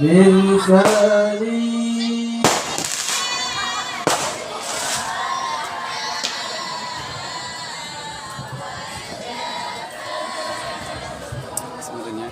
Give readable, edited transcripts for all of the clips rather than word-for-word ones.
من خليل. Sebenarnya.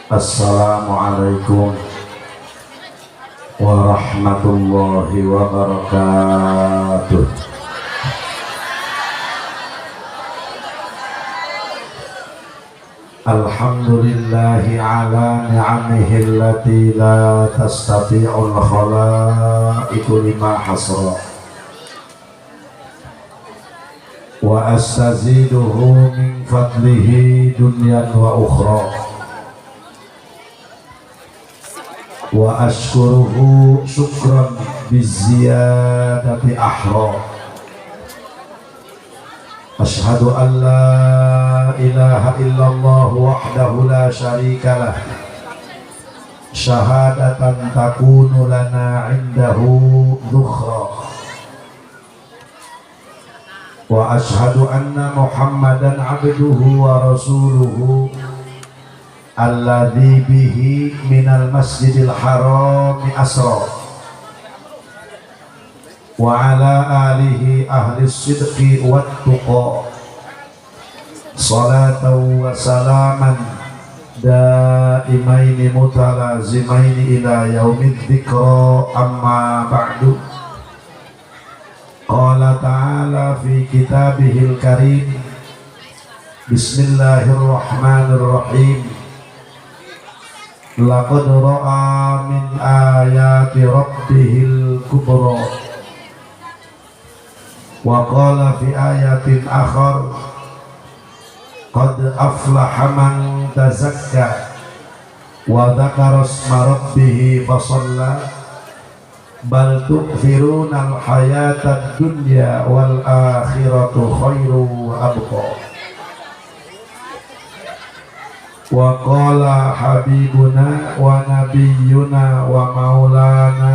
Assalamualaikum warahmatullahi wabarakatuh. Alhamdulillahi ala ni'amihi allati la tastati'ul khalaiqu lima hasra wa astaziduhu min fadlihi dunyan wa ukhra wa ashkuruhu syukran biziyadati ahra. Ashhadu an la ilaha illallah wahdahu la syarika lah, syahadatan takunu lana indahu dhukhra. Wa ashhadu anna Muhammadan abduhu wa rasuluhu alladzi bihi minal masjidil harami asra wa ala alihi ahli sidqi wat tuqa, salatan wa salaman daimaini mutalazimaini ila yaumid dzikra. Amma ba'du. Qala ta'ala fi kitabihil karim, bismillahirrahmanirrahim. Laqad ra'a min ayati rabbihil kubra. Wa qala fi ayatin akhar, qad aflaha man tazakka wa dzakara isma rabbih fasalla, bal tu'thiruna al-hayata ad-dunya wal akhiratu khairu wa abqa. Wa qala habibuna wa nabiyyuna wa maulana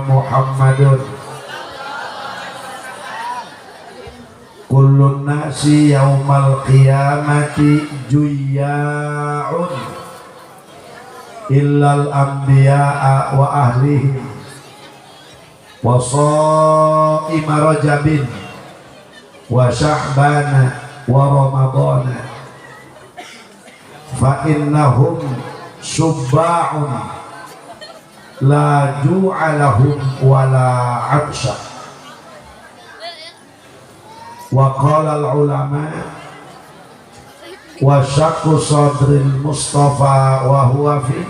Muhammadun, kullun nasi yaumal qiyamati juyya'un illal anbiya'a wa ahlihim wa sha'ima rajabin wa sya'bana wa ramadana fa innahum subba'un la ju'a lahum wa la 'atsha. Wa qala al-ulama wa syaqqu sadril Mustafa wa huwa fi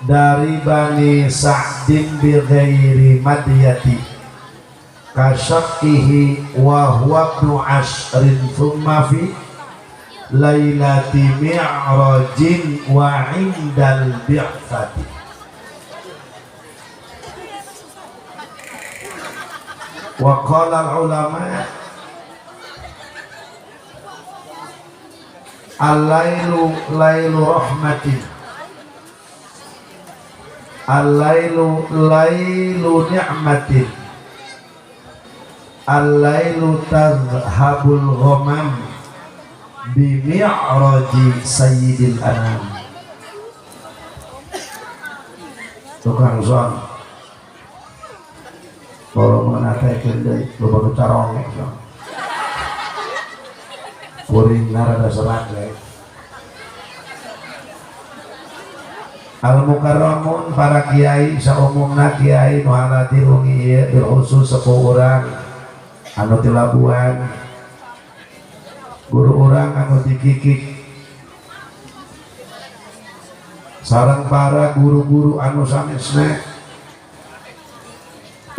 dari bani Sa'din bi ghairi madiyati ka syaqqihi wa huwa ibnu ashrin thumma fi lailati mi'rajin wa 'indal bi'tsati. Wa qala al-ulama al-lailu lailu rahmatin, al-lailu lailu ni'matin, al-lailu tadhhabul ghamam bi mi'raji sayyidil anam. Tukang son kalau menatekeun deui loba carongek son kuring rada serat we. Al mukarramun para kiai saumumna kiai nu haladir wengi ieu bil khusus sepuh urang anu ti Labuan, guru urang anu dikikik sareng para guru-guru anu sanesna,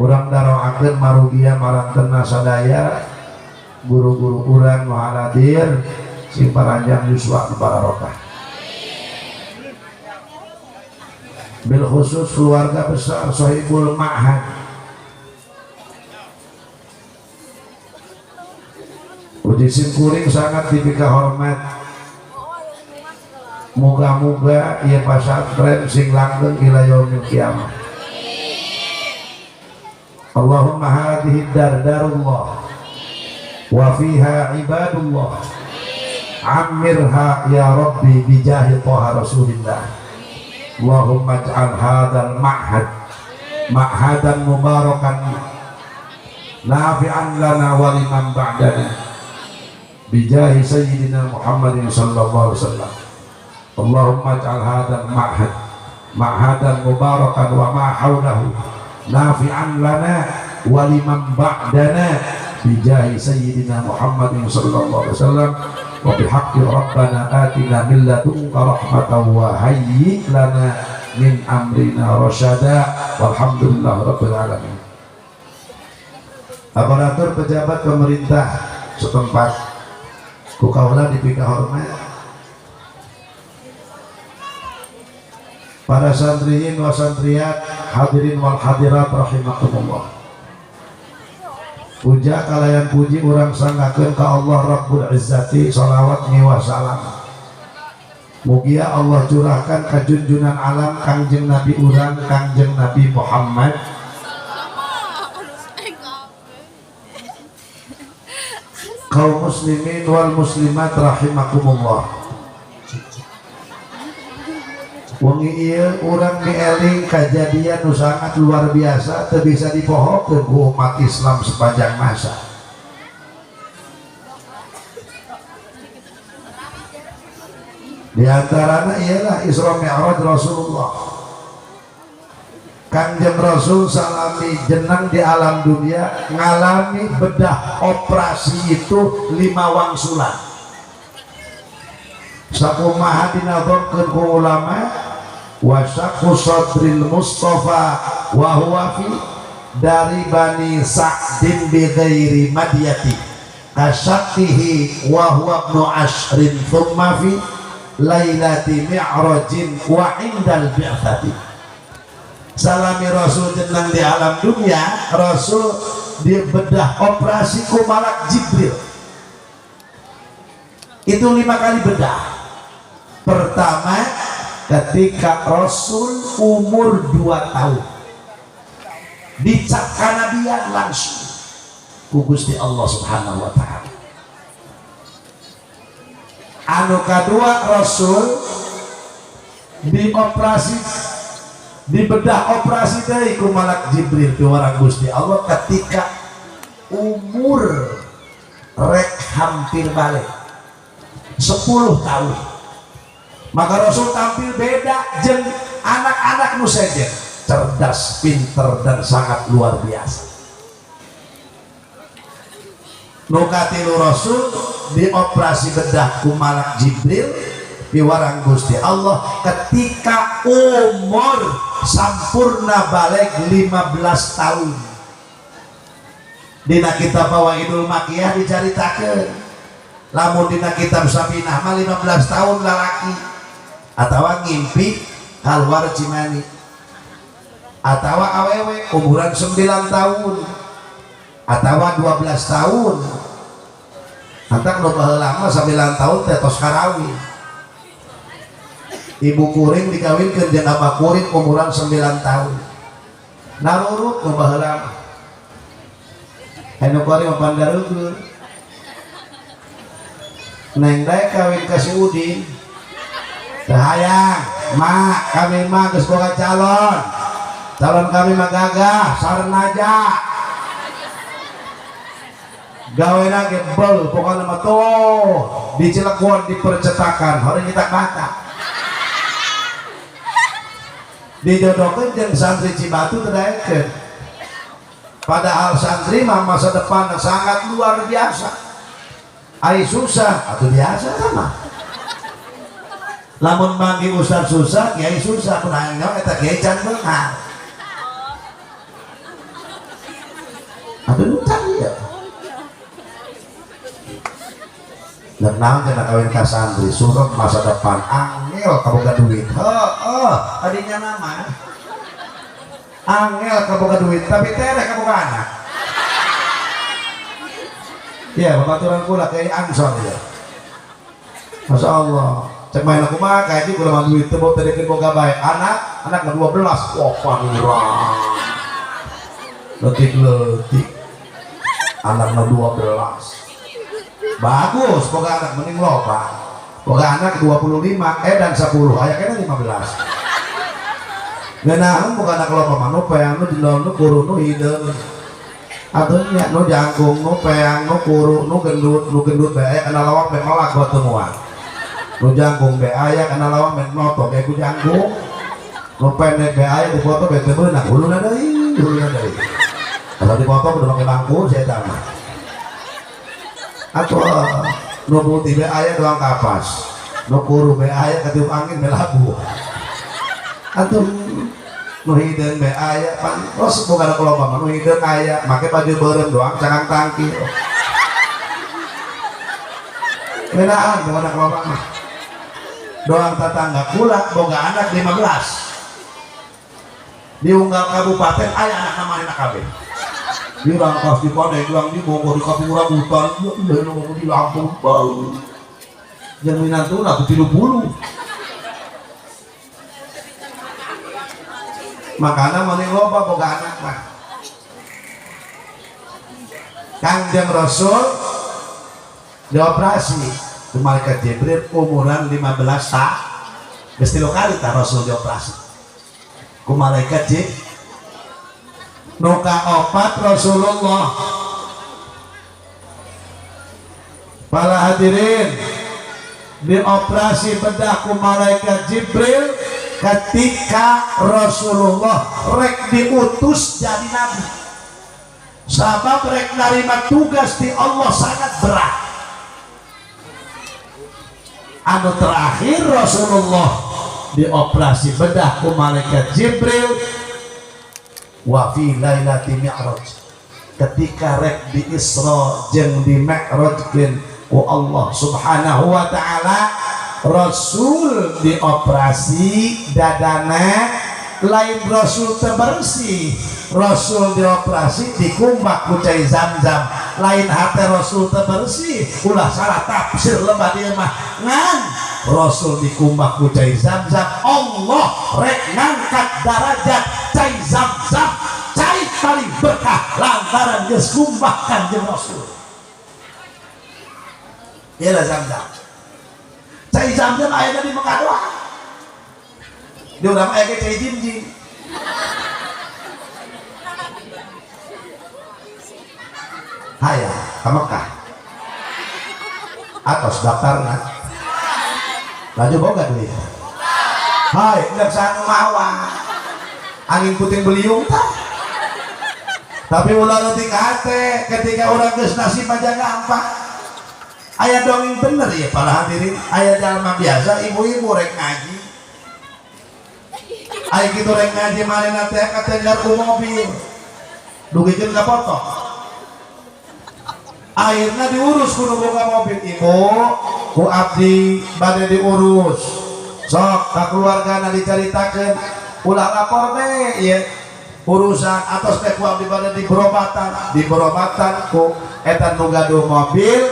urang daroakeun marugia marantena sadaya guru-guru urang nu haladir sing paranjang yuswa nu barokah. Bil khusus keluarga besar Sohibul Ma'had Ku sim kuring sangat dipika hormat. Moga-moga ieu pasantren sing langgeng ila yaumil kiamah. Allahumma hadhihi dar darullah wa fiha ibadullah ammirha ya rabbi bijahi toha rasulillah. Allahumma ij'al hadzal ma'had ma'hadan mubarakan nafi'an lana wa liman ba'dana bijahi sayyidina Muhammadin sallallahu alaihi wasallam. Allahumma ij'al hadzal ma'had ma'hadan mubarakan wa ma hawlahu nafi'an lana wa liman ba'dana bijahi sayyidina Muhammadin sallallahu alaihi wasallam. Wa bihaqqi rabbana atina min ladunka rahmatan wa hayyi lana min amrina rasyada. Walhamdulillahi rabbil alamin. Aparatur pejabat pemerintah setempat ku kaula dipika hormat, para santriyin wa santriyat, hadirin wal hadirat rahimakumullah. Puja kalayan puji urang sanggakeun ka Allah Rabbul Izzati, salawat miwah salam. Mugia Allah curahkan ka junjunan alam Kangjeng Nabi urang Kangjeng Nabi Muhammad. Kaum muslimin wal muslimat rahimakumullah. Wengi ieu urang mieling kajadian nu sangat luar biasa teu bisa dipohokeun ku umat Islam sepanjang masa. Di antarana ialah Isra Mi'raj Rasulullah. Kangjeng Rasul salami jeneng di alam dunia ngalami bedah operasi itu 5 wangsulan. Sakumaha dinadhorkeun ku ulama wa syaqu sadril Mustafa wa huwa fi dari Bani Sa'din bi ghairi madyati kasyaqihi wa huwa ibnu ashrin thumma fi lailati mi'rajin wa indal bi'tsati. Salami Rasul jeneng di alam dunia, Rasul dibedah operasi ku malak Jibril. Itu 5 kali bedah. Pertama ketika Rasul umur 2 tahun dicap kanabian langsung ku Gusti Allah Subhanahu wa taala. Anu kadua Rasul dioperasi, dibedah operasi deui ku malak Jibril piwarang Gusti Allah ketika umur rek hampir balik 10 tahun. Maka Rasul tampil beda jeung anak-anak nu sejen, cerdas, pinter dan sangat luar biasa. Nu katilu Rasul dioperasi bedah ku malak Jibril piwarang Gusti Allah ketika umur sampurna balik 15 tahun. Dina kitab Fawaidul Makiyah dicaritakeun lamun dina kitab Safinah mah 15 tahun lalaki atawa ngimpi keluar Cimani atawa awewe umuran 9 tahun atawa 12 tahun. Antak nu baheula mah 9 tahun teh tos karawin. Ibu kuring dikawinkeun jeung abah kuring umuran 9 tahun. Narurut nu baheula mah. Anu kuring mah pandarugeun. Neng daek kawin ka si Udin. Teu hayang, mak kami mah geus boga calon. Calon kami mah gagah, sarnaja. Gawena ge bel pokona mah tuh di Cilegon di percetakan hoream nyetak bata. Dijodohkeun jeung santri Cibatu teu daekeun. Padahal santri mah masa depan sangat luar biasa. Ai susah atau biasa sama. Lamun manggih ustaz susah, kiai susah, mun hayang nyawa eta kiai can beunghar. Atuh can ieu. Dan naon cenah kawin ka santri surut masa depan angel kaboga duit. Heeh, tadinya nama angel kaboga duit tapi tereh kaboga anak. Ya, babaturan kula kayak Ansor ya. Masya Allah. Cek main aku mah kayak itu kula mah duit teu teu boga bae. Anak, anak 12. Wah, panurang. Letik-letik. Anakna 12. Bagus, boga anak mending loba. Boga anak 25, dan 10, aya kena 15. Ngeunahun boga anak loba mah nu peang nu jendol nu kuru nu hideung. Atuh nya nu jangkung nu peang nu kuru nu gendut bae aya kana lawang bae melak buat temuan. Nu jangkung bae aya kana lawang bae noto bae ku jangkung. Nu pendek bae aya dipoto bae teu beunang huluna deui, huluna deui. Kalau dipoto kudu make bangku saya mah. Atuh nu putih bae aya doang kapas. Nu kuru bae aya katiup angin bae labuh. Atuh nu hideung bae aya pan terus boga anak loba mah nu hideung aya make baju beureum doang cangkang tangki. Ngeunaan boga anak loba mah. Doang tetangga kula boga anak 15. Di unggal kabupaten aya anak namanya kabeh. Di Rangkas, di Pandeglang, di Bogor, di Kampung Rambutan, di Lampung, bau. Yang minantuna aku 30. Makana mending loba boga anak mah. Kangjeng Rasul dioperasi ku malaikat Jibril umuran 15 tahun. Geus 3 kali tah Rasul dioperasi ku malaikat Jibril. Nu kaopat Rasulullah. Para hadirin, dioperasi bedah ku malaikat Jibril ketika Rasulullah rek diutus jadi nabi. Sabab rek narima tugas di Allah sangat berat. Anu terakhir Rasulullah dioperasi bedah ku malaikat Jibril wa fi lailati mi'raj, ketika rek di Isra jeung di Mi'rajkeun ku Allah Subhanahu wa taala, Rasul dioperasi dadana lain Rasul terbersih. Rasul dioperasi dikumbah ku cai Zam-Zam, lain hati Rasul terbersih, ulah salah tafsir lembah dieu mah. Ngan Rasul dikumbah ku cai Zam-Zam, Allah rek ngangkat darajat cai Zam-Zam, cai paling berkah lantaran geus kumbah Kanjeng Rasul. Ieu lah Zam-Zam. Cai Zam-Zam aya di Mekah doang. Di urang aya ge cai jinjing. Hayang ka Mekah. Atos daftarna. Laju boga duit. Hai, endek saha nu mawa. Angin puting beliung tah. Tapi ulah leutik hate ketika urang geus nasib aja gampang. Aya dongeng bener ya para hadirin, aya jalma biasa ibu-ibu rek ngaji. Aya kitu rek ngaji manehna teh katenggar ku mobil. Dugikeun ka foto. Akhirna diurus ku nu boga mobil, ibu ku abdi bade diurus. Sok ka keluargana dicaritakeun, ulah lapor be ieu urusan atos teh ku abdi bade diberobatan, diberobatan ku eta nu gaduh mobil.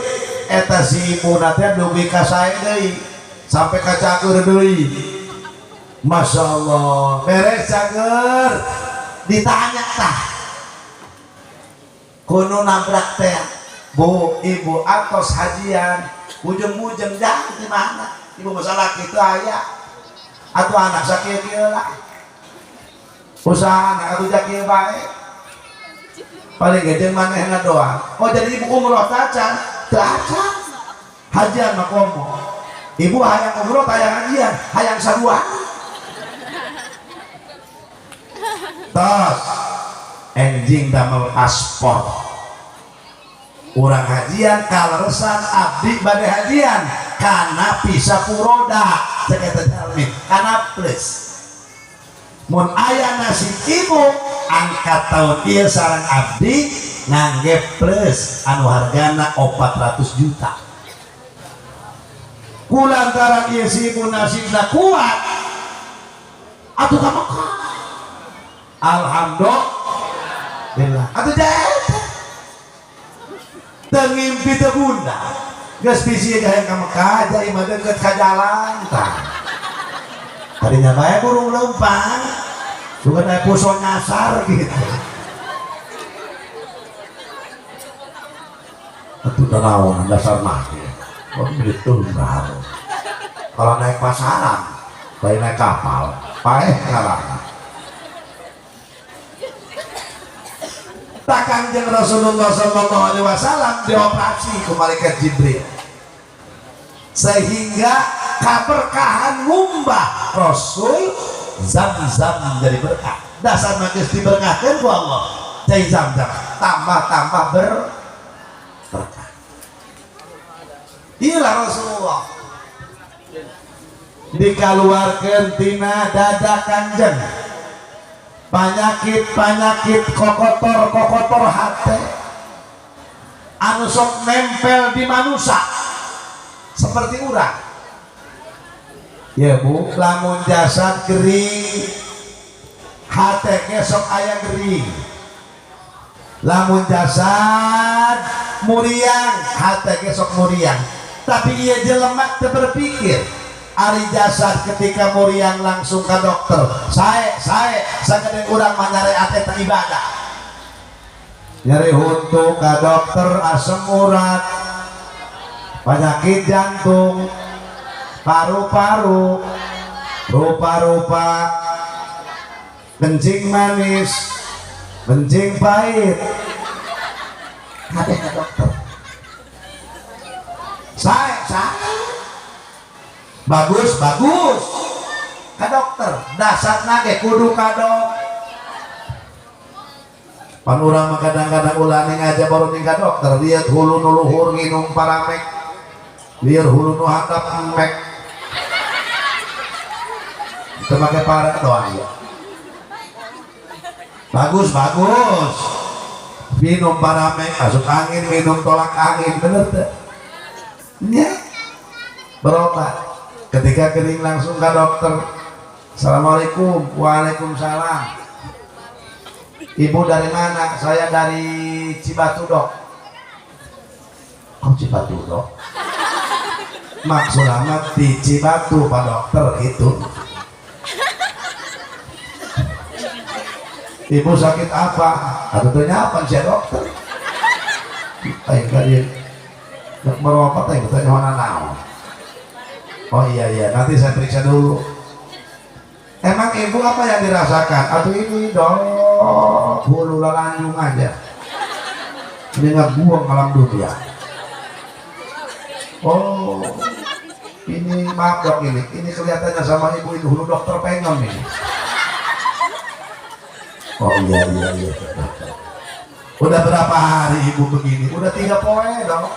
Eta si ibuna teh dugi ka sae deui sampai ka cager deui. Masya Allah, beres cager ditanya tah kuno nabrak teh bu ibu atos hajian ujung-ujung dah di mana ibu masalah kitu aya atau anak sakieu-kieu lah usaha anak atuh kieu bae paling ge jeung manehna doang. Oh jadi ibu umroh tacan teu acan hajian mah komo ibu hayang umroh hayang hajian hayang sarua tos enjing damel paspor urang hajian kaleresan abdi bade hajian kana visa furoda cek eta jalmi kana plus mun aya nasib ibu angkat tahun ieu sareng abdi ngangge plus anu hargana 400 juta. Kulantaran ieu si ibu nasibna kuat atuh ka Mekah. Alhamdulillah. Atuh jae. Teu ngimpi teu bunda. Geus bisi hayang ka Mekah jadi mah deukeut ka jalan tah. Tadinya bae burung lempang. Bukan aya puso nyasar gitu. Itu naon dasar mah. Oh gitu tunggal. Kalau naik pasaran, baik naik kapal, paeh ngarana. Tak Kanjeng Rasulullah Sallallahu Alaihi Wasallam dioperasi ku malaikat Jibril, sehingga kaberkahan ngumbah Rasul Zam-zam menjadi berkah. Dasar magis diberkahkan ku Allah. Cai Zam-zam tambah-tambah berkah. Inilah Rasulullah dikaluarkeun tina dada Kanjeng. Penyakit-penyakit kokotor-kokotor hati anu sok nempel di manusia seperti urang. Ya bu, lamun jasad gering, hate ge sok aya gering. Lamun jasad muriang, hate ge sok muriang. Tapi ieu jelema teu berpikir ari jasad ketika muriang langsung ke dokter. Sae, sae, sagede urang mah nyareat eta ibadah. Nyeri huntu ka dokter, asam urat, penyakit jantung, paru-paru, rupa-rupa, kencing manis, kencing pahit. Kabeh ka dokter. Sae, sae. Bagus, bagus. Ka dokter, dasarna ge kudu ka dokter. Pan urang mah kadang-kadang ulah ning aja baru ning ka dokter, lihat hulu nu luhur nginum paramek. Lihat hulu nu handap mek. Itu make para doang ya. Bagus, bagus. Minum paramek, masuk angin, minum tolak angin, bener teh? Nya. Berobat. Ketika kering langsung ke dokter. Assalamualaikum. Waalaikumsalam. Ibu dari mana? Saya dari Cibatu dok. Kok Cibatu dok? Maksud amat di Cibatu pak dokter itu. Ibu sakit apa? Atau tanya apa sih dokter? Ayo kalian berobat ayo tanya mana naon. Oh iya iya, nanti saya periksa dulu. Emang ibu apa yang dirasakan? Atau ini dok, hulu lalanjung aja. Ini nggak buang alam dunia. Oh, ini maaf dok ini kelihatannya sama ibu itu hulu dokter pengen ini. Oh iya iya iya. Udah berapa hari ibu begini? Udah 3 poe dok.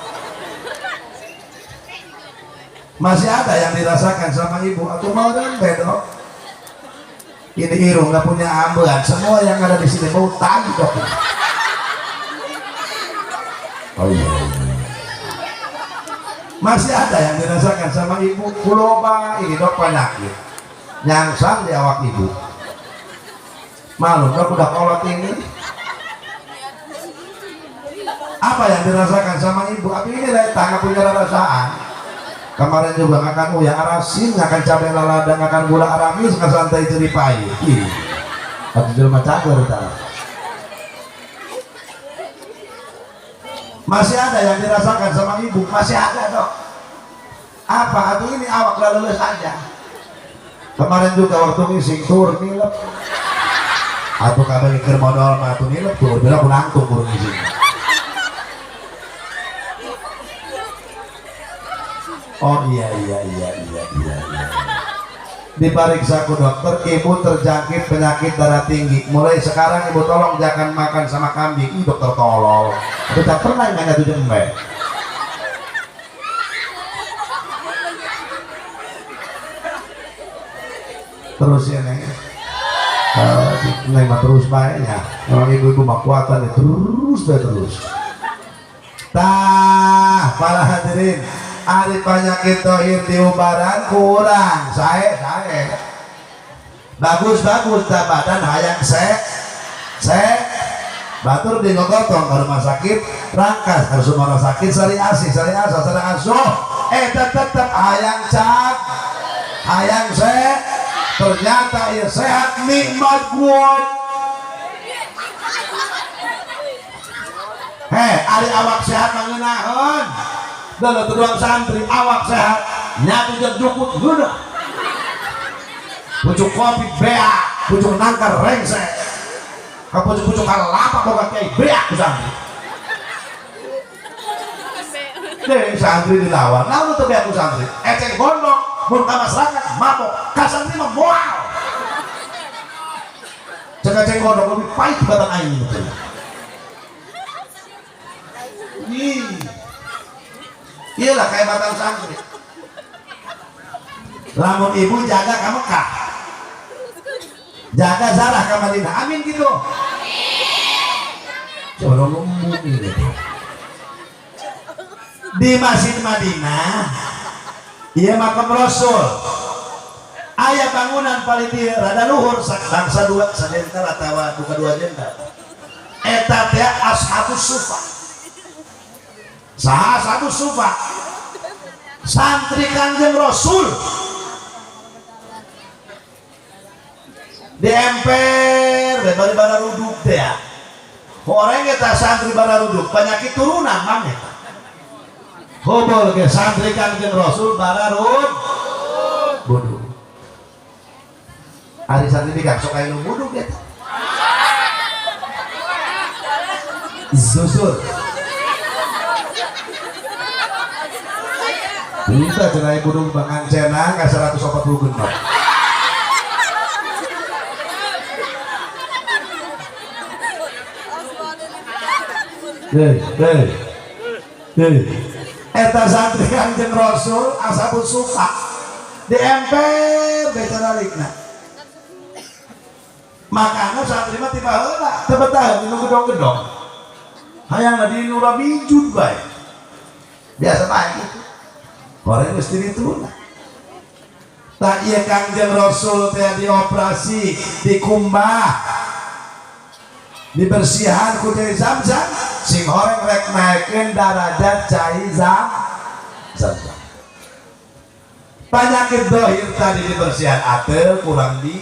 Masih ada yang dirasakan sama ibu atau mau rembe dok? Ini irung nggak punya ambean, semua yang ada di sini bau tai dok. Oh iya, iya. Masih ada yang dirasakan sama ibu kuloba ini dok penyakit nyangsang di awak ibu. Malu dok udah kolot ini. Apa yang dirasakan sama ibu? Tapi ini datang nggak punya rasaan. Kemarin juga ngakan uyah arasin, ngakan cabai lalada, ngakan gula aramis, ngakan santai ceri pahit. Ih, atau jelma cager tah. Masih ada yang dirasakan sama ibu? Masih ada dok. Apa? Atau ini awak lulus aja. Kemarin juga waktu ngising tur nilep. Atau kabar keur modal mah atuh nilep tur, bila aku nangtung burung ngising. Oh iya iya iya iya iya iya. Diperiksa ku dokter, ibu terjangkit penyakit darah tinggi. Mulai sekarang ibu tolong jangan makan sama kambing. Ih dokter tolol. Itu tak pernah nanya tuh jembe. Terus ya neng. Neng mah terus baiknya. Orang ibu-ibu mah kuatan ya terus bae terus. Tah, para hadirin. Ari penyakit tohir diubaran kurang sae sae bagus bagus dah badan hayang se se Batur di ngogotong ke rumah sakit Rangkas, ke rumah sakit Sari Asih, Sari Asa, Sari Asuh. Tetep hayang cak, hayang sehat. Ternyata ia sehat nikmat kuat. Hei, ari awak sehat mangenaheun. Dan tuduhan santri awak sehat nyatu jeung jukut geunah. Pucuk kopi beak, pucuk nangka rengsek. Ka pucuk-pucuk kalapa boga kiai beak ku santri. Deh santri dilawan, naon teu beak ku santri? Eceng gondok, mun ka masyarakat mabok, ka santri mah moal. Cek eceng gondok lebih pahit tibatan aing teh. Ih. Iyalah kehebatan santri. Lamun ibu jaga ka Mekah, jaga zarah ka Madinah, amin gitu. Coba ngomong gitu. Di Masjid Madinah, iya makam Rasul. Aya bangunan paling di rada luhur bangsa dua sajengkal atawa buka dua jengkal. Eta teh Ashabus Sufa. Saha Ashabus Sufa? Santri Kanjeng Rasul. Di emper bari bararuduk teh ya. Orang eta santri bararuduk penyakit turunan mang eta. Hobol ge santri Kanjeng Rasul bararud bodoh. Ari santri bikak sok aya nu buduk eta. Zusur. Bisa cenah buduk bangan cenang ka 140 genep. Hei, hei, hei. Eta santri Kanjeng Rasul Ashabus Sufa di emper becara likna. Makanya santri mah tiba heula teu betah minum gedong-gedong. Hayang di nu rabijud bae. Biasa bae gitu. Orang mesti dituna. Tak ieu Kanjeng Rasul teh dioperasi, dikumbah, dibersihan ku cai Zam-Zam, sing horeng rek naekeun darajat cai Zam-Zam. Penyakit dohir tadi dibersihan atel kurang di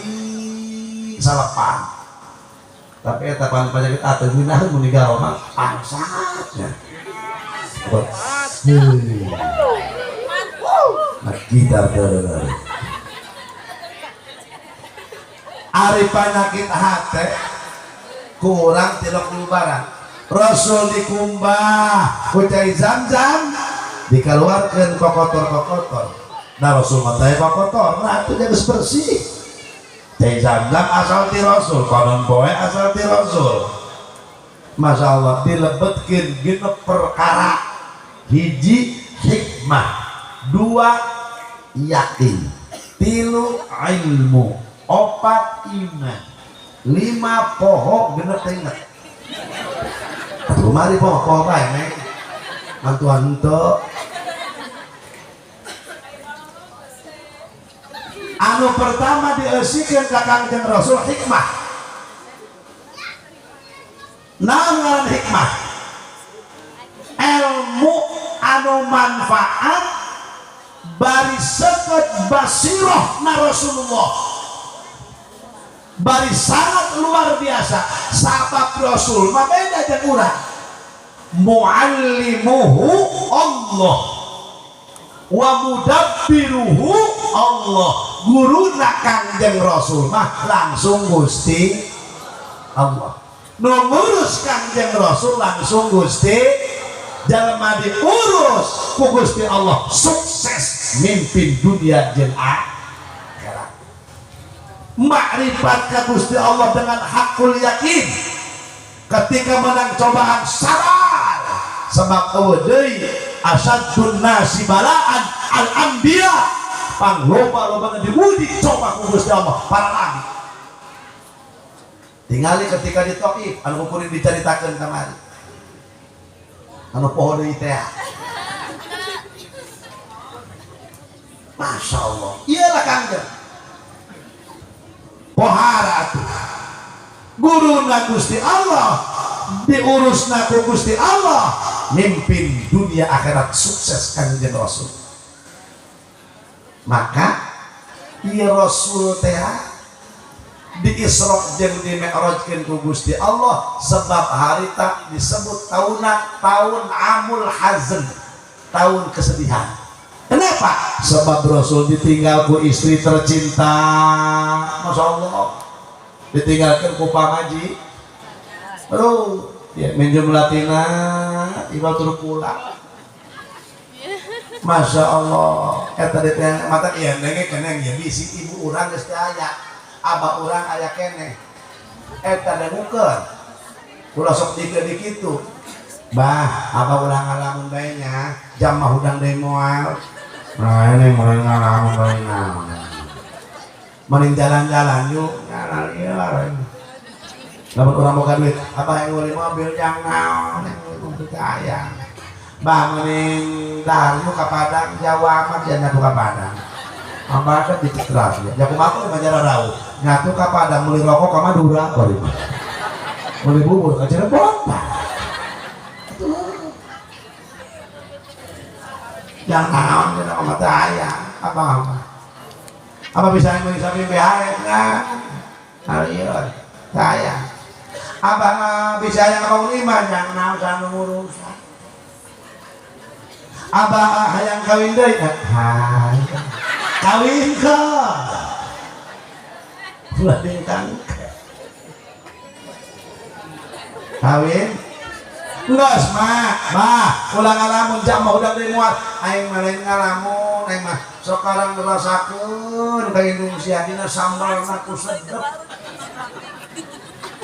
salapan. Tapi eta pan penyakit atel minah mun digaro mah pangsatnya. Gitar terus. Ari penyakit hate kurang tilok barang. Rasul dikumbah ku cai Zam-Zam dikeluarkan kokotor-kokotor. Nah Rasul mah teh kokotor, nah itu geus bersih. Cai Zam-Zam asal ti Rasul, konon poe asal ti Rasul. Masya Allah dilebetkeun genep perkara. Hiji hikmah, dua yakin, tilu ilmu, opat iman, lima poho genep inget. Atuh mari poho poho bae nek mantuan henteu. Anu pertama dieusikeun ka Kangjeng Rasul hikmah. Naon ngaran hikmah? Ilmu anu manfaat bari seket basiroh na Rasulullah, bari sangat luar biasa. Sabab Rasul mah beda jeung urang. Muallimuhu Allah wa mudabbiruhu Allah. Guruna Kangjeng Rasul mah langsung Gusti Allah. Nu ngurus Kangjeng Rasul langsung Gusti. Jelema diurus ku Gusti Allah sukses mimpin dunia jeung akhirat. Makrifat ka Gusti Allah dengan hakul yakin. Ketika menang cobaan sabar, sebab eueuh deui asaddun nasi balaan al anbiya, pangloba-loba diuji coba ku Gusti Allah para nabi. Tingali ketika di Taif anu kuring dicaritakeun kamari. Anu poho deui teh. Masya Allah. Iyalah Kangjeng. Pohara atuh. Guruna Gusti Allah, Diurusna ku Gusti Allah, mimpin dunia akhirat sukses Kangjeng Rasul. Maka ieu Rasul teh di Isra jeung di Mi'rajkeun ku Gusti Allah sebab harita disebut tauna tahun Amul Hazn, tahun kesedihan. Kenapa? Sebab Rasul ditinggal ku istri tercinta. Masya Allah, ditinggalkan ku pamaji. Aduh, ya minjem latina iba tur kula. Masya Allah, eta di mata iya nenge keneng ya bisi ibu urang geus teu aya, abah urang aya keneh. Eta dangukeun. Ulah sok diga di kitu. Bah, abah ulah ngalamun bae nya, jam mah hudang deui moal. Nah, ini mulai ngalamun bae naon. Mending jalan-jalan yuk, jalan ieu lah. Lamun urang boga duit, abah yang beli mobil jang naon, yang beli mobil kaya. Bah, mending dahar yuk ka Padang, Jawa mah dia nyatu ka Padang. Abah kan di Citra ya. Ya kumaha di Banjararau. Nyatu ka Padang meuli rokok ka Madura bari. Meuli bubur ka Cirebon. Yang naon kita mah teu aya, apa apa. Apa bisa yang beli sapi BHM nah. Ayo, saya. Abah bisa yang bangun iman yang naon sanu urusan. Abah hayang kawin deui. Hai. Kawin ka. Ulah bintang. Kawin. Enggak, mah, mah, ulah ngalamun jam mah udah deui muat. Aing mah lain ngalamun, aing mah sekarang ngerasakeun ka Indonesia dina sambalna ku sedep.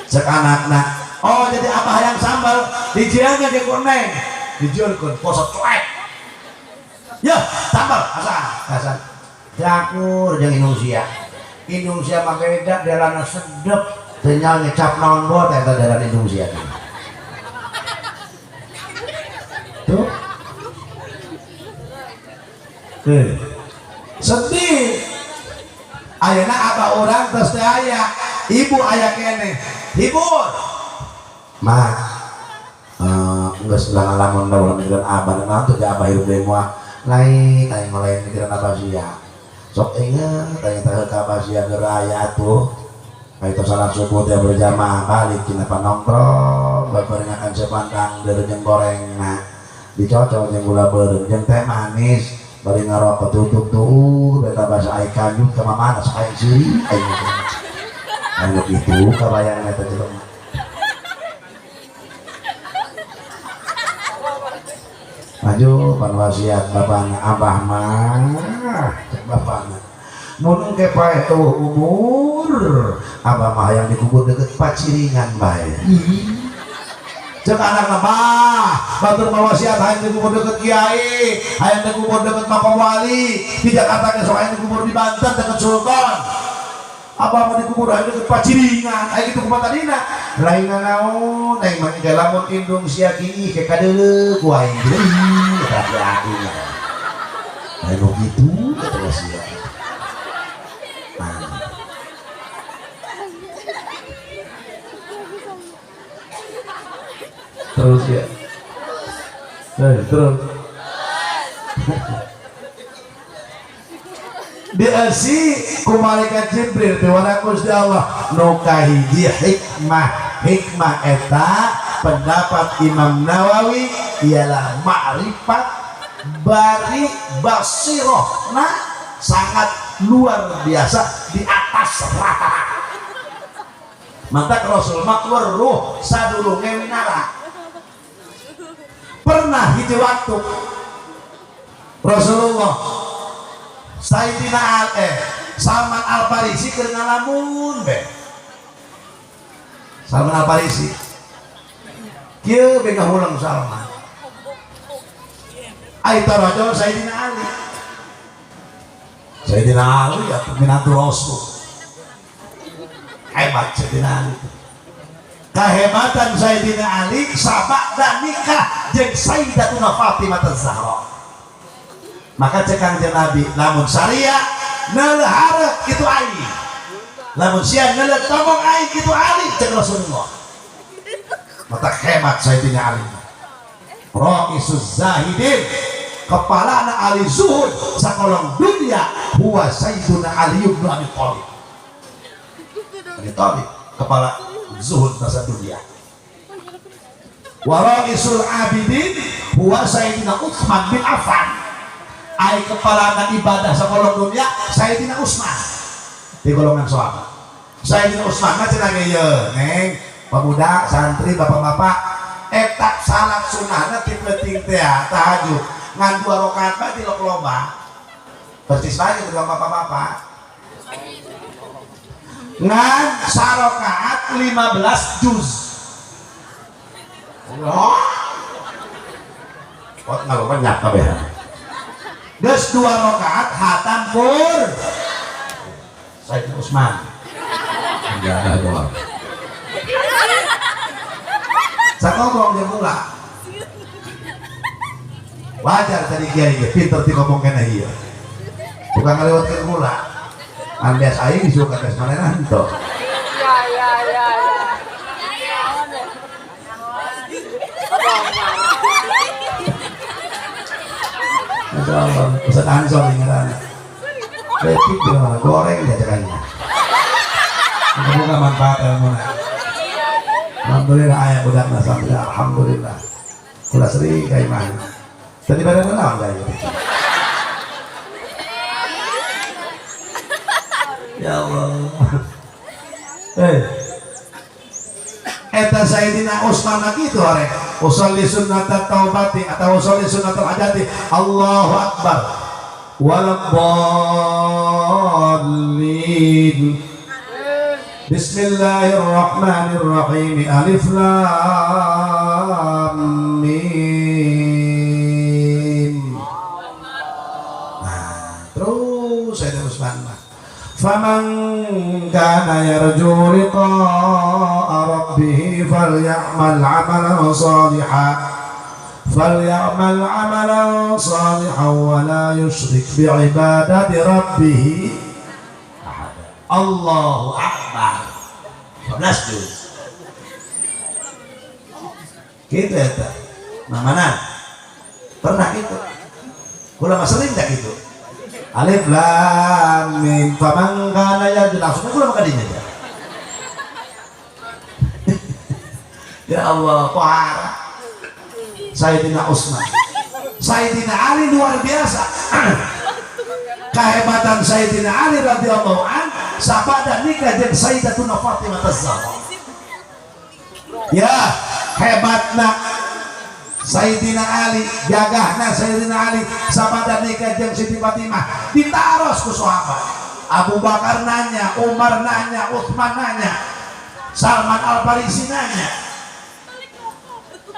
Cek anakna, oh jadi apa hayang sambal dijieunna jeung ku neng. Dijieunkeun poso cuek. Ya, sambal asa, asa. Cakur jeung Indonesia. Indonesia mah beda dalana sedep. Teu nyaho ngecap naon bot eta dalan Indonesia. Tuh. Sedih. Ayeuna abah urang tos teu aya, ibu aya keneh. Hibur. Mah, geus ulah ngalamun da ulah mikiran abah naon tuh abah hirup deui moal. Lain aing mah lain mikiran abah sia. Sok inget aing teh ka abah sia keur aya atuh. Kaito salat subuh teh berjamaah balik cenah panongkrong babarengan sepandang deureuh jeung gorengna. Dicocok jeung gula beureum jeung teh manis bari ngarokok tutup tuh beta bahasa aing kanjut ka mamana sok aing seuri aing. Anu kitu kabayang eta jelema. Maju pan wasiat bapana abah mah cek bapana mun engke paeh eueuh umur abah mah hayang dikubur deukeut paciringan bae. Cek anakna bah batur mah wasiat hayang dikubur deukeut kiai, hayang dikubur deukeut makom wali di Jakarta ge sok hayang dikubur di Banten deukeut sultan. Abah mah dikubur hayang deukeut paciringan, aya kitu kumaha tadina? Lain naon aing mah engke lamun indung sia kiih ke kadeuleu ku aing deui eta aing. Lain nu kitu kata wasiat. Nah. Terus ya. Terus. Diasi ku malaikat Jibril piwarang Gusti Allah nu kahiji hikmah. Hikmah eta pendapat Imam Nawawi ialah ma'rifat bari basiroh. Nah, sangat luar biasa di atas rata-rata. Mantak Rasul mah weruh sadurunge minara. Pernah hiji waktu Rasulullah Sayyidina Salman Al Farisi keur ngalamun be. Salman Al Farisi kieu be ngahulang Salman. Ai tarajul Sayyidina Ali. Sayyidina Ali ya minantu Rasul. Hebat Sayyidina Ali. Kehebatan Sayyidina Ali sabada nikah jeung Sayyidatuna Fatimah Az-Zahra. Maka cek Kangjeng Nabi, lamun syariah neuleuh hareup kitu aing. Lamun sia neuleuh tomong aing kitu Ali cek Rasulullah. Mata hebat Sayyidina Ali. Raisuz Zahidin, kepala ahli zuhud sakolong dunia huwa Sayyiduna Ali bin Abi Thalib. Abi Thalib kepala zuhud masa dunia. Wa raisul abidin huwa Sayyidina Utsman bin Affan. Ai kepala ibadah sakolong dunia Sayyidina Utsman di golongan sahabat. Sayyidina Utsman mah cenah ge ieu, neng, pemuda, santri, bapak-bapak, eta salat sunahna ti peuting teh tahajud ngan 2 rakaat bae tilok loba. Persis bae gitu bapak-bapak. Ngan sarakaat 15 juz. Allah. Pot ngaloba kabeh. Geus 2 rakaat hatam pur. Sayyidina Utsman. Enggak ada doang. Sakobong dia mula. Wajar tadi kiai ge pinter ti ngomong kana ieu. Bukan ngalewatkeun mula. Andes aing disuruh ka tes manehna henteu. Ya ya ya ya. Masya Allah, Ustaz Ansor ngaranna. Letik goreng jajakannya. Semoga manfaat ilmuna. Alhamdulillah ayah budak sampai alhamdulillah. Kula sering ka imah. Tadi bareng naon ka ieu? Ya Allah. Eta Sayyidina Utsman lagi itu hore. Usolli sunnatat taubati atau usolli sunnatal hajati. Allahu akbar. Waladdallin. Bismillahirrahmanirrahim. Alif lam mim. Nah, terus Sayyidina Utsman mah. Faman kana yarju liqa'a rabbih falyamal 'amalan shalihan falyamal 'amalan shalihan wa la yusyrik bi'ibadati rabbih ahada. Allahu akbar. 15 juz. Gitu ya ta. Nah, mana? Pernah gitu. Kula mah sering tak gitu. Alif lam mim faman kana yarju langsung kula mah kadinya aja. Ya Allah, pohara. Sayyidina Utsman. Sayyidina Ali luar biasa. Kehebatan Sayyidina Ali radhiyallahu an sapada nikah jeung Sayyidatuna Fatimah Az-Zahra. Ya, hebatna Sayyidina Ali, gagahna Sayyidina Ali sapada nikah jeung Siti Fatimah ditaros ku sahabat. Abu Bakar nanya, Umar nanya, Utsman nanya, Salman Al-Farisi nanya.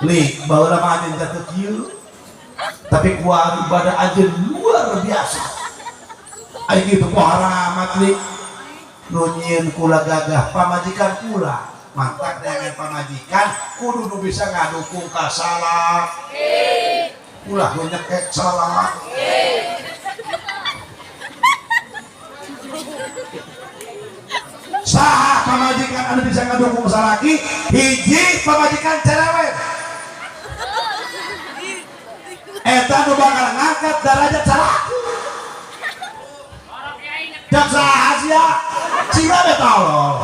Li, baheula mah anjeun teh kieu. Tapi kuari ibadah anjeun luar biasa. Ai kitu pohara amat li. Nu nyieun kula gagah pamajikan kula. Mantak dengan pamajikan kudu nu bisa ngadukung ka salaki. Ulah nu nyekek salaki. Saha pamajikan anu bisa ngadukung salaki? Hiji pamajikan cerewet. Eta nu bakal ngangkat derajat salaki. Jak saha sia? Siga be tolol.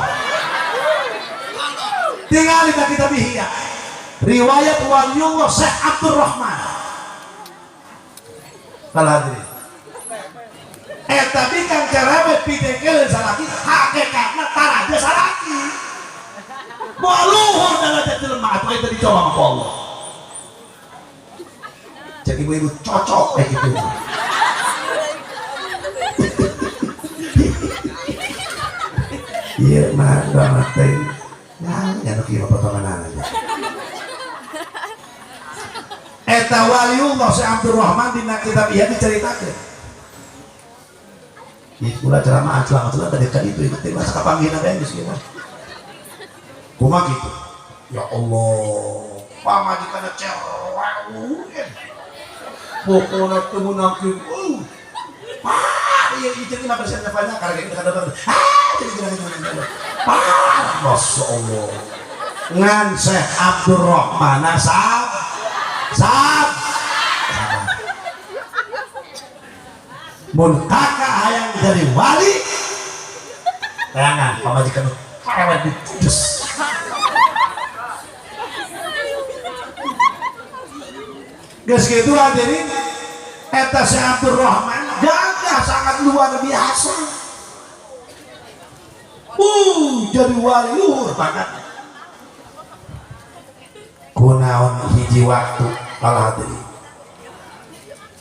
Tinggal kita kitab Ihya. Riwayat Waliullah Syekh Abdul Rahman. Kalau hadirin. Tapi kang cerewet pitekeun salaki hakikatna taraja salaki. Moal luhur derajat jelema atuh eta dicoba ku Allah. Cek ibu-ibu cocok kayak gitu. Iya mah drama teh. Ya nu kieu potongan aja. Eta Waliullah Syekh Abdul Rahman dina kitab Ihya diceritakeun. Ieu kula ceramah ceramah tadi ka itu ikut teh masa kapanggihna bae geus kieu mah. Kumaha kitu? Ya Allah, pamajikanna cerewet. Pokona teu meunang kieu. Ah, ieu ieu 5% banyak karena kita kada. Ah, jadi jadi. Ah, Masya Allah. Ngan Syekh Abdurrahman sab sab mun kakak hayang jadi wali tayangan pamajikan cerewet dijudes. Geus kitu hadirin, eta Syekh Abdurrahman gagah sangat luar biasa. Jadi wali luhur banget. Kunaon hiji waktu kalah hadirin.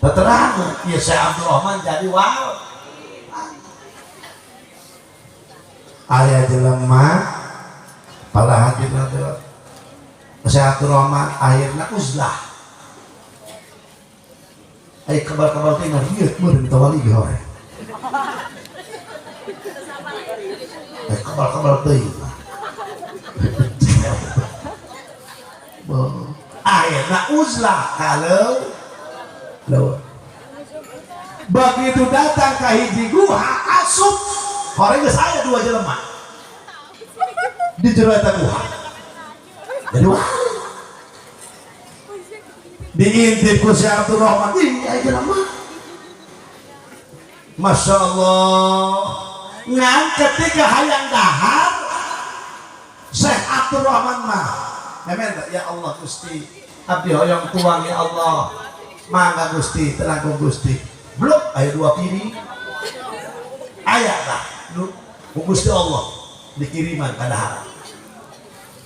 Terang ya Syekh Abdurrahman jadi wali. Aya jelema para hadirin Syekh Abdurrahman akhirna uzlah. Ay kabar-kabar teh ngarieu meureun minta wali ge hore. Ay kabar-kabar teh. Akhirna uzlah kalau leuweung. Begitu datang ke hiji guha asup hore geus aya dua jelema di jero eta guha. Jadi wah diintip ku Syekh Abdurrahman, ih aya jelema. Masya Allah. Ngan ketika hayang dahar Syekh Abdurrahman mah memang ya Allah Gusti abdi hoyong tuang ya Allah mangga Gusti tenang Gusti blok aya dua piring aya tah nu Gusti Allah dikiriman ka daharan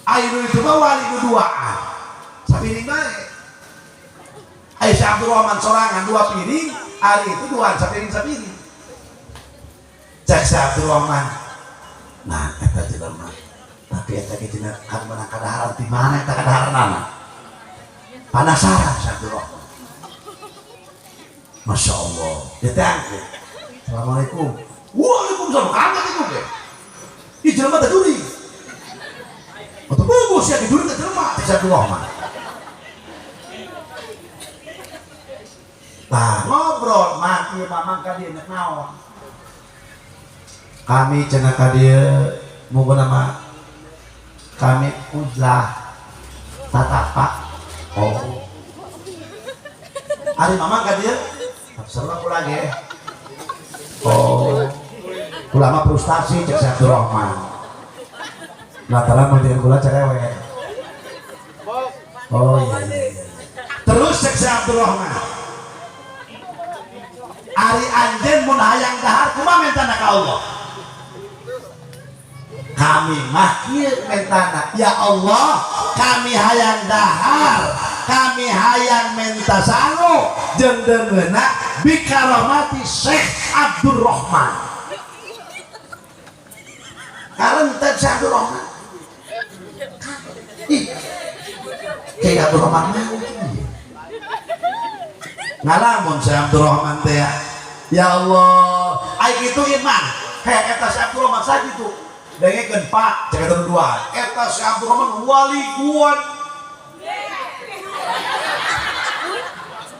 aya nu itu mah wali nu duaan sapiring bae aya Syekh Abdurrahman sorangan dua piring ari itu duaan sapiring-sapiring cek Syekh Abdurrahman nah eta jelema tapi eta ge cenah kan menang kadaharan di mana eta kadaharanana penasaran Syekh Abdurrahman. Masya Allah ditangkep Assalamualaikum waalaikumsalam kaget itu ge di jelema teh duri atuh bubuh sia di duri teh jelema Syekh Abdurrahman. Nah ngobrol mah ieu mamang ka dieu nek naon kami cenah ka dieu muga nama kami uzlah tatapa. Oh ari mamang ka dieu sarua kula ge. Oh kula mah frustasi cek Syekh Abdurrahman lantaran mun kula cerewet. Oh iya, iya. Terus cek Syekh Abdurrahman ari anjeun mun hayang dahar kumaha mentana ka Allah? Kami mah kieu mentana ya Allah kami hayang dahar kami hayang menta sangu jeung deungeunna bikaromati Syekh Abdurrahman. Karenten Syekh Abdurrahman ih Kyai Abdurrahman mah ngalamun Syekh Abdurrahman teh ya Allah ai kitu iman heh eta Syekh Abdurrahman sakitu dengekeun Pak cek eta dua eta Syekh Abdurrahman wali kuat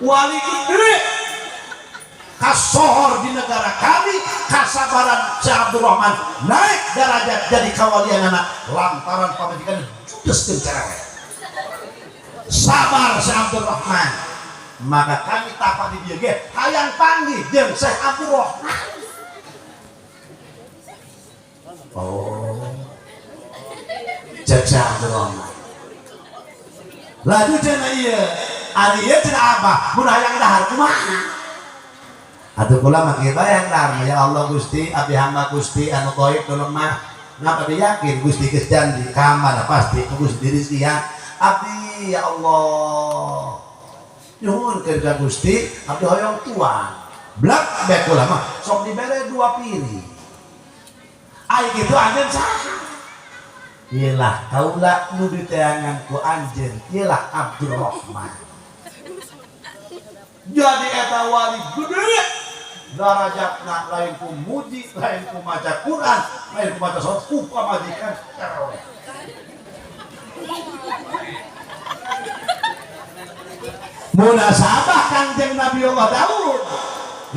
wali gede kasohor di negara kami kasabaran Syekh Abdurrahman naik derajat jadi kawalian anak lantaran pamajikan judes jeung cerewet sabar Syekh Abdurrahman maka kami tapak di dieu ge hayang panggih jeung Syekh Abdurrahman. Oh cek Syekh Abdurrahman laju cenah ieu ari ieu cenah abah mun hayang dahar kumaha atuh kula mah kieu bae hayang dahar ya Allah Gusti abdi hamba Gusti anu gaib nu lemah ngapa abdi yakin Gusti geus janji ka mana pasti ku Gusti dirizkian abdi ya Allah nyuhunkeun ka Gusti abdi hoyong tuang blak bae kula mah sok dibere dua piring ai kitu anjeun saha iyalah kaula nu diteangan ku anjeun iyalah Abdurrahman jadi eta wali gede darajatna lain ku muji lain ku maca Quran lain ku maca salat ku pamajikan cerewet munasabah Kanjeng Nabi Allah Daud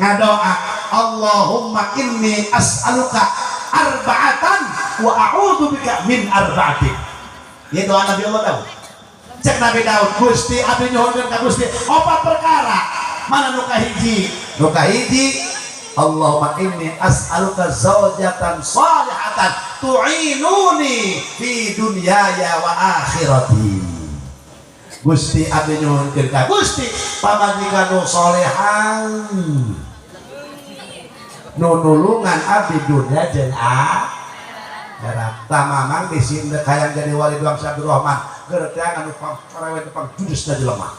ngadoa Allahumma inni as'aluka arba'atan wa a'udzu bika min arba'atin. Ieu doa Nabi Allah Daud. Cek Nabi Daud, Gusti abdi nyuhunkeun ka Gusti opat perkara. Mana nu kahiji? Nu kahiji, Allahumma inni as'aluka zaujatan salihatan tu'inuni fi dunyaya wa akhirati. Gusti abdi nyuhunkeun ka Gusti pamajikan nu solehan, nu nulungan abdi dunya jeung akhirat. Tah mamang bisi deuk hayang jadi wali doang Syekh Abdul Rahman, keur teh anu pangcerewet pang judes da jelema.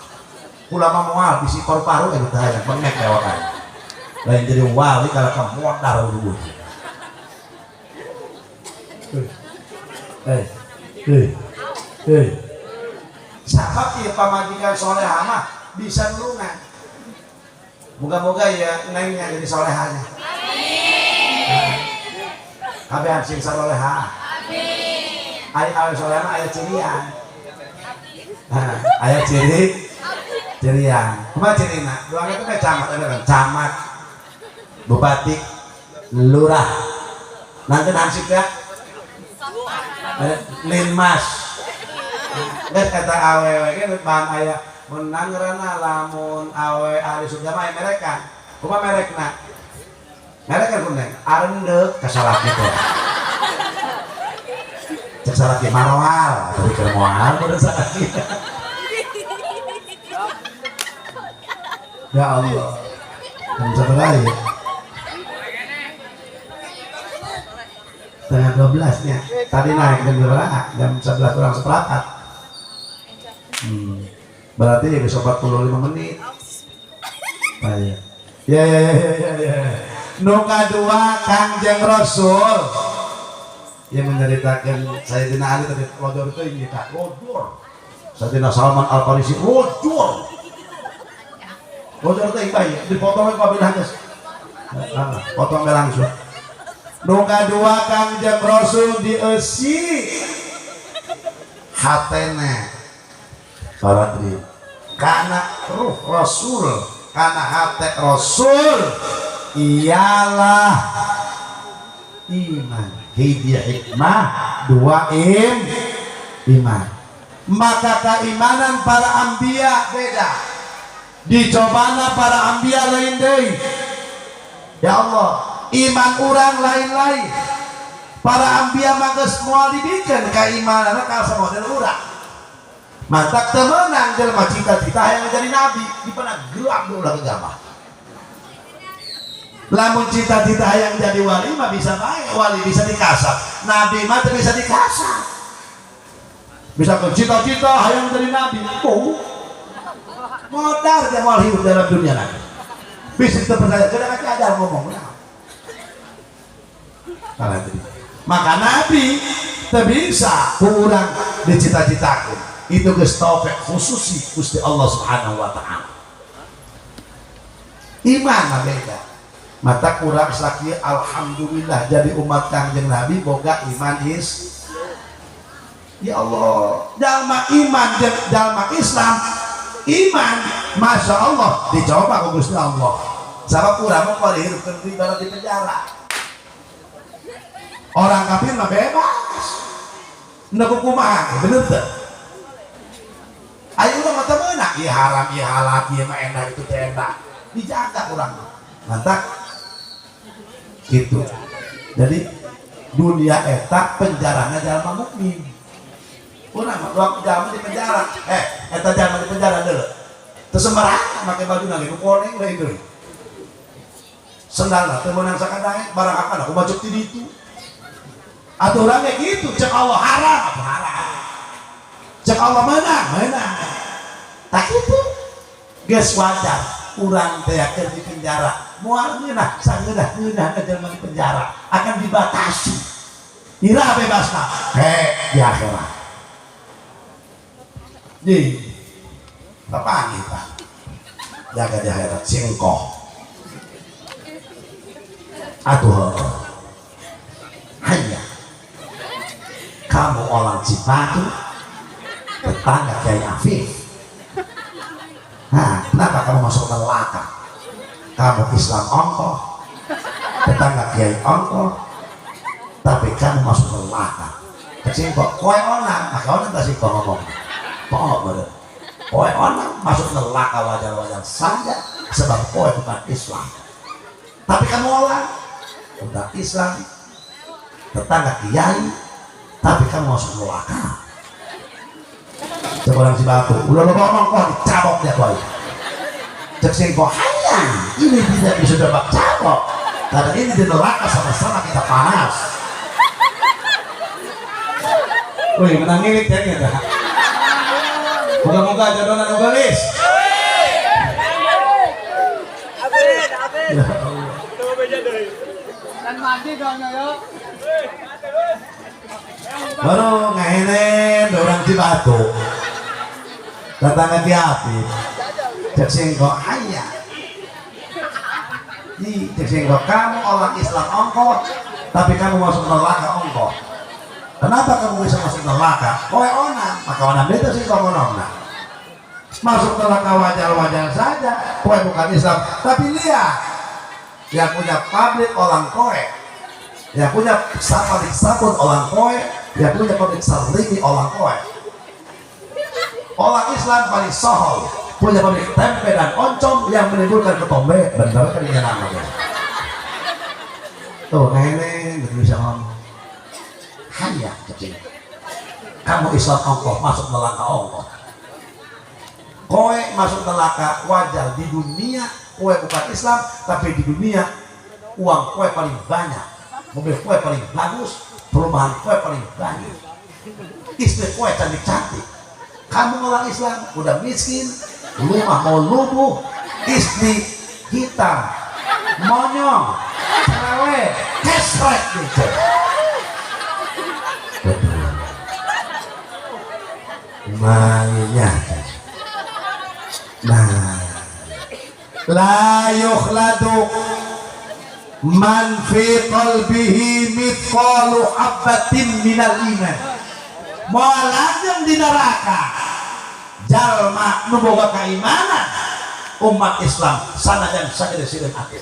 Kula mah moal bisi paru-paru eta teh hayang bengek lewakan. Lain jadi wali kalau ka modar urut. Eh, eh, eh. Sabab ieu pamajikan solehah mah bisa nulungan. Moga-moga ya nengnya jadi solehahnya. Amin. Kabehan sing saroleha. Amin. Aya awe solehah mah aya cirian. Nah, aya ciri cirian. Kumaha cirina? Doang itu kayak camat, ada kan? Camat, bupati, lurah. Nanti hansip ya. Linmas. Geus eta awewe ge bahan aya menang ngaranna lamun awe ahli surga mah aya merekan. Kumaha merekna? Merekan kuning, arendeuk ka salaki teh. Cek salaki maroal, tapi keur moal kudu salaki. Ya Allah. Jam sabaraha ya? 11:30 nya. Tadi naik jam berapa? Jam 11 kurang seperempat. Berarti ya bisa 45 menit. Nah, ya. Ya, ya, ya, ya, ya. Nu kadua Kangjeng Rasul yang menceritakan Sayyidina Ali tadi lodor itu ini tak lodor. Sayyidina Salman Al Farisi lodor. Lodor itu bayi dipotong kabilah geus. Nah, potong langsung. Nu kadua Kangjeng Rasul dieusi hatena paradri kana ruh Rasul, kana hate Rasul ialah iman. Hiji hikmah, dua iman. Maka keimanan para anbiya beda. Dicobana para anbiya lain deui. Ya Allah, iman urang lain-lain. Para anbiya mah geus moal dibikeun keimanan ka samodel urang. Matak teu meunang jelema cita-cita hayang jadi nabi, dipana gelap ulah gegabah. Lamun cita-cita hayang jadi wali mah bisa bae, wali bisa dikasap, nabi mah teu bisa dikasap. Misalkan cita-cita hayang jadi nabi, oh, modar dia moal hidup dalam dunia nabi. Bisa terpercaya, kada kaca ajar ngomong. Salah tadi. Maka nabi teu bisa kurang dicita-citakeun. Itu geus taufik khusus Gusti Allah Subhanahu wa taala. Iman mah beda. Mata kurang sakieu alhamdulillah jadi umat Kangjeng Nabi boga iman is. Ya Allah, jalma iman jeung jalma Islam iman, masya Allah dicoba ku Gusti Allah. Sabab urang mah kuari hirup keur ibarat di penjara. Orang kafir mah bebas. Neku kumaha, bener teu? Ayo urang mah teu meunang, ieu haram, ieu halal, ieu mah enak, itu teh enak. Dijaga urang mah. Mantap. Gitu. Jadi dunia eta penjarana jalma mukmin. Urang mah doang jalma di penjara. Eta jalma di penjara deuleu. Teu sembarangan make baju ge koneng lain deui. Sendalna teu meunang sakadae, barang akan aku baju ti ditu. Atuh urang ge kitu, cek Allah haram, atuh haram. Cek Allah meunang, meunang. Tak kitu. Geus wajar urang teh keur di penjara. Moal ngeunah, sangeunah-ngeunah jelema di penjara akan dibatasi. Ira bebasna, he di akhirat. Ji. Papanggih Pak. Jaga di akhirat singkoh. Atuh. Hanya kamu orang Cipatu, tetangga Kiai Afif. Nah, kenapa kamu masuk neraka? Kamu Islam ongkoh, tetangga Kiai ongkoh, tapi kamu masuk neraka. Cek singkok koe onang, maka onang tak singkok ngomong. Pokok meureun. Koe onang masuk neraka wajar-wajar saja sebab koe bukan Islam. Tapi kamu orang udah Islam, tetangga kiai, tapi kamu masuk neraka. Cek orang Cibatu, udah lo ngomong kok dicabok dia koe. Cek singkok hanya ini tidak bisa coba cabok karena ini di neraka sama-sama kita panas. Wih, menang ngilik ya kita. Moga-moga jodohna nu geulis. Amin, amin. Ya Allah. Dan mandi dong yo. Baru ngahenen orang Cibatu. Datang ke Afif. Cek singkok hanya. Ih, cek singkok kamu orang Islam ongkoh, tapi kamu masuk neraka ongkoh. Kenapa kamu bisa masuk neraka? Kowe onang, maka onang itu sih kok onang. Masuk neraka wajar-wajar saja, kowe bukan Islam. Tapi lihat, yang punya pabrik orang kowe, yang punya pabrik sabun orang kowe, yang punya pabrik sarlimi orang kowe. Orang Islam paling sohol, punya pabrik tempe dan oncom yang menimbulkan ketombe. Bener kan ini namanya? Tuh, nenek bisa ngomong. Hanya kecil. Kamu Islam ongkoh masuk neraka ongkoh. Kowe masuk neraka wajar di dunia. Kowe bukan Islam, tapi di dunia uang kowe paling banyak, mobil kowe paling bagus, perumahan kowe paling banyak, istri kowe cantik-cantik. Kamu orang Islam udah miskin, rumah mau lubuh, istri hitam, monyong, cerewet, kesrek gitu. Mainnya. Nah, la yukhladu man fi qalbihi mithqalu habbatin minal iman. Moal lanjeng di neraka jalma nu boga keimanan umat Islam sanajan sagede sireun ati.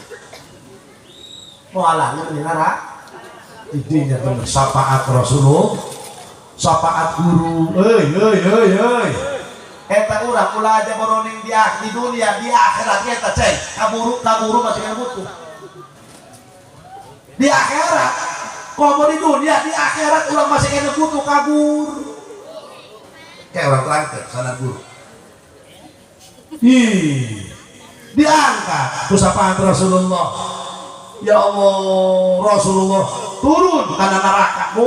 Moal lanjeng di neraka. Didinya bener syafaat Rasulullah, syafaat guru. Euy euy euy euy. Eta urang ulah aja boroning di dunia, di akhirat eta ceng. Kaburu kaburu masih kena butuh. Di akhirat, komo di dunia, di akhirat urang masih kena butuh kabur. Kayak orang terangkat sana guru. Ih, diangkat ku syafaat Rasulullah. Ya Allah, Rasulullah turun karena neraka bu.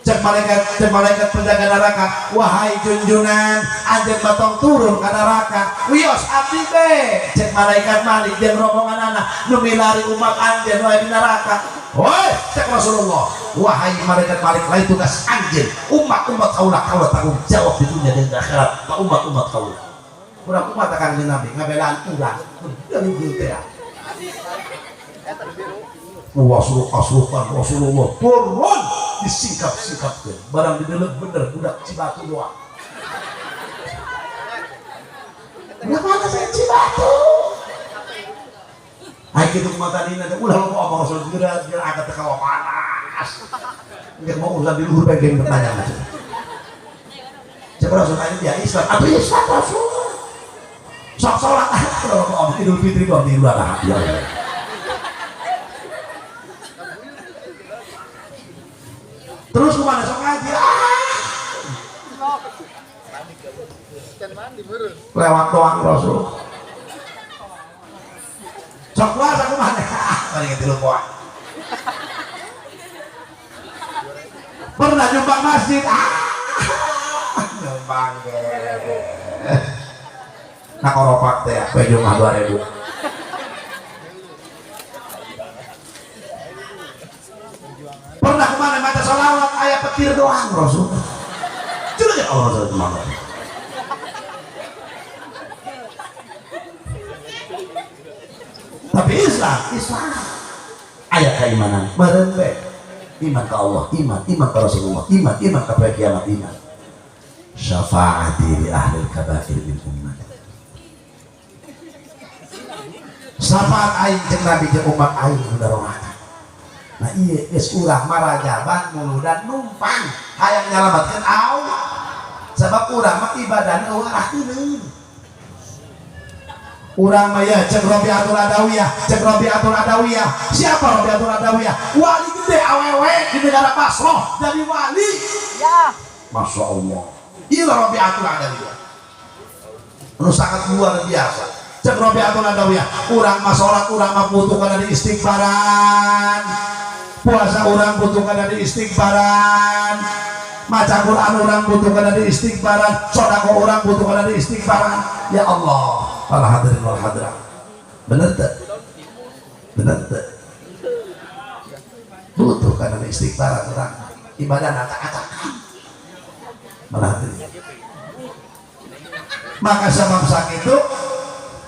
Cek malaikat penjaga neraka, wahai junjungan, anjeun batong turun ka neraka. Wios abdi be. Cek malaikat Malik jeung rombongan anak nu milari umat anjeun wae di neraka. Woi, cek Rasulullah, wahai malaikat Malik, lain tugas anjeun, umat-umat kaula kaula tanggung jawab di dunia dan di akhirat ka umat-umat kaula. Urang umat akan Nabi ngabelaan urang. Dari teh. Rasulullah Rasulullah turun disingkap-singkapkan barang didelep bener budak Cibatu doang. Budak mana saya Cibatu? Ayo gitu kumatadina teh ulah lo ngomong Rasul geura geura angkat teh kawa panas. Engke mau urusan di luhur bae bertanya macam. Cek Rasul ayo dia Islam atuh Islam Rasul. Sok salat ulah ngomong Idul Fitri kok di luar ya. Terus kemana sok ngaji? Lewat doang Rasul. Sok puasa kemana? Paling tilu poe. Pernah nyumbang masjid? Nyumbang ge. Nah koropak teh poe Jumat 2000. Pernah kemana maca sholawat ayat petir doang Rasul. Curang ya Allah Rasul kemana? Tapi Islam, Islam ayat keimanan, meren be. Iman ke Allah, iman, iman ke Rasulullah, iman, iman ke hari kiamat, iman. Syafaati li ahli kabair min umat. Syafaat aing jeung Nabi jeung umat aing nu neraka. Nah iya geus urang marajaban muludan numpang hayang nyalamatkeun au sebab urang mah ibadahna eueuh arahkeun. Urang mah ya cek Rabi'atul Adawiyah, cek Rabi'atul Adawiyah. Siapa Rabi'atul Adawiyah? Wali gede awewe di negara Basrah jadi wali. Ya. Masya Allah. Iya Rabi'atul Adawiyah. Anu sangat luar biasa. Cek Rabi'atul Adawiyah, urang mah salat urang mah butuh kana di istighfaran. Puasa urang butuh kana di istighfaran. Maca Quran urang butuh kana di istighfaran, sedekah urang butuh kana di istighfaran. Ya Allah, para hadirin wal hadirat. Bener teu? Bener teu? Butuh kana di istighfaran urang. Ibadah acak-acakan. Para hadirin. Maka sebab sakitu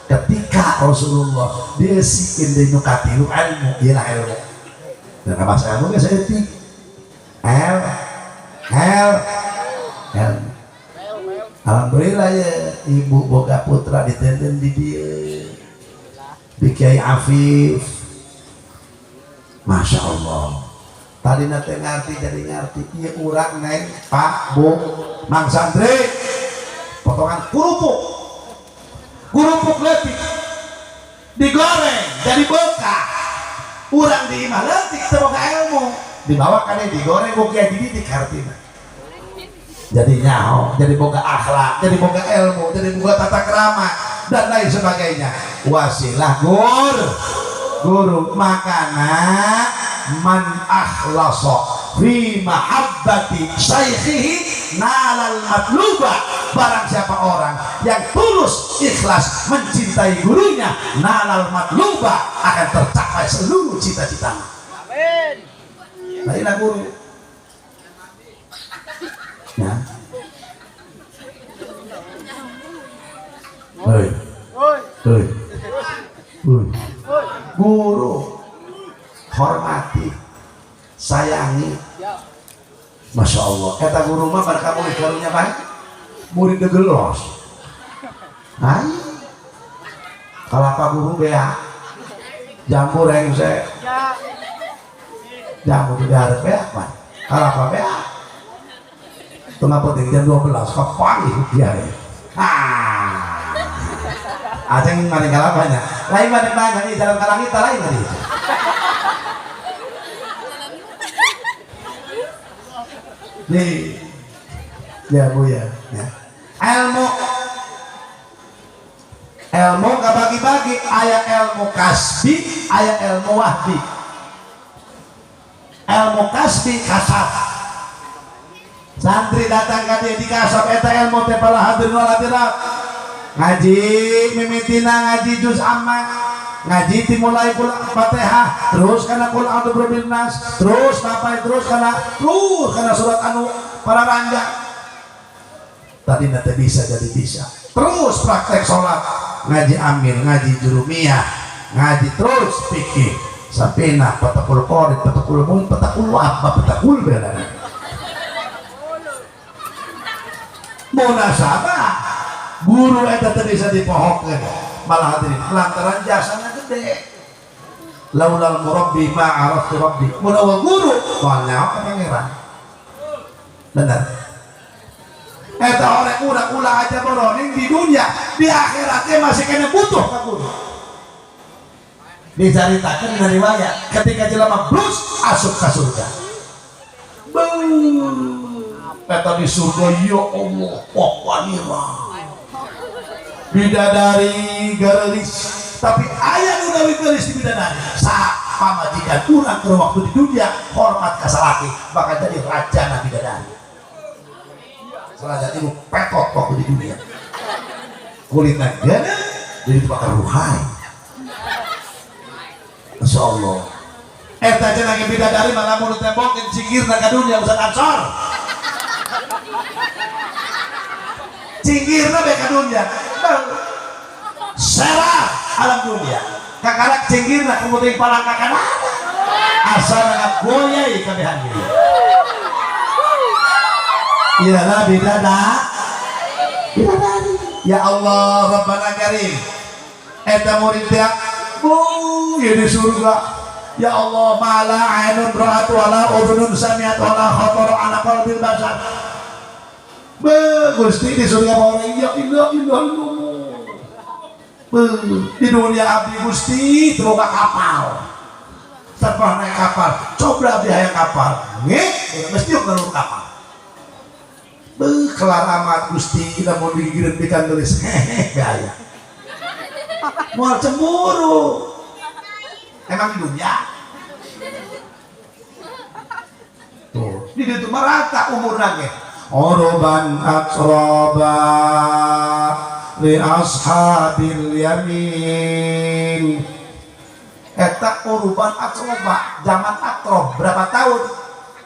ketika Rasulullah dieusikin deui nu katilu ilmu, ieu ilmu. Dan bahasa ilmu geus saeutik. El El El. Alhamdulillah ya ibu boga putra ditenden di dieu. Di Kiai Afif. Masya Allah. Tadi nate ngarti jadi ngarti. Ieu urang neng Pak Bu Mang Santri. Potongan kerupuk. Kerupuk leutik. Digoreng jadi bekah. Urang di imah leutik teu boga ilmu. Dibawa ka dieu digoreng ku Kiai Didik hartina. Jadi nyaho, jadi boga akhlak, jadi boga ilmu, jadi boga tata krama dan lain sebagainya. Wasilah guru makana man akhlasa fi mahabbati syaikhihi nalal matluba. Barang siapa orang yang tulus ikhlas mencintai gurunya, nalal matluba, akan tercapai seluruh cita-citanya. Amin. Nah, inilah guru. Ya. Hei. Hei. Hei. Guru hormati, sayangi. Masya Allah. Eta guru mah pada kamu karunya baik. Murid gelos. Hai. Kalau apa guru bea jambu rengsek. Jambu di darat bea apa? Kalau apa bea? Tengah penting jam 12 kapan kiai. Ah. Aceng maring kalapanya. Lain mana mana di dalam kalang kita lain tadi. Nih. Ya Bu ya. Ya. Ilmu ilmu gak bagi-bagi, aya ilmu kasbi, aya ilmu wahbi. Ilmu kasbi kasab. Santri datang ka dia di kasab eta ilmu teh para hadirin wal hadirat. Ngaji mimitina ngaji juz amma, ngaji dimulai kul Fatihah, terus kana kul a'udzu birabbin nas, terus sampai terus kana surat anu para rangga. Tadi nanti bisa jadi bisa. Terus praktek sholat, ngaji amil, ngaji jurumiyah, ngaji terus fikih. Sapina, petakul qorid, petakul mun, petakul wahba, petakul belana. Munasabah guru eta teu bisa dipohokeun malah hadirin lantaran jasana gede. Laulal murabbi ma araftu rabbi. Mun eueuh guru moal nyaho ka pangeran. Bener. Eta orek urang ulah aja boroning di dunia, di akhiratnya masih kena butuh ka guru. Dicaritakeun dari riwayat ketika jelema blus asup ka surga. Eta di surga ya Allah, wawanira. Bidadari garelis, tapi aya nu gawe geulis di bidadari. Sa pamajikan urang keur waktu di dunia hormat ka salaki bakal jadi raja na bidadari. Salah jadi petot waktu di dunia. Kulitnya gede, jadi bakal ruhai. Masya Allah. Eta cenah ge bidadari malah mun tembokeun cingirna ka dunia Ustaz Ansor. Cingirna bae ka dunia. Serah alam dunia. Kakarak cingirna kemudian palangka kana. Asal ngagoyai kabehan ieu. Iyalah bidadari. Ya Allah Rabbana Karim. Eta murid teh bu ieu di surga. Ya Allah, ma la ainun ra'at wala udhunun sami'at wala khatara ala qalbil bashar. Be Gusti di surga orang ya ilah ilah illallah. Be di dunia abdi Gusti teu boga kapal. Tanpa naik kapal, coba abdi hayang kapal. Ngek, mesti ngalur kapal. Be kelar amat Gusti lamun digigireun pikan tulis hehe gaya. Moal cemburu. Emang di dunia. Tuh, di ditu mah rata umurna ge. Uruban atraba li ashabil yamin. Eta uruban atroba, zaman atrob berapa tahun?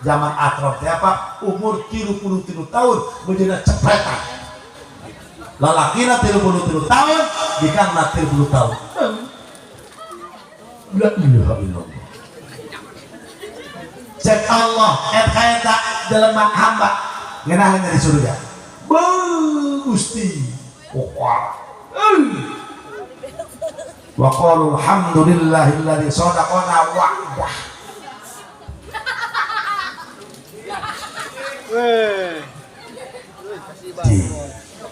Zaman atrob teh apa? Umur 33 tahun bejana cepretan. Lalakina 33 tahun, dikangna 30 tahun. La ilaha illallah. Cek Allah eta eta jelema hamba ngeunah di surga. Beuh Gusti. Wah. Wa qalu alhamdulillahilladzi shadaqana wa'dah.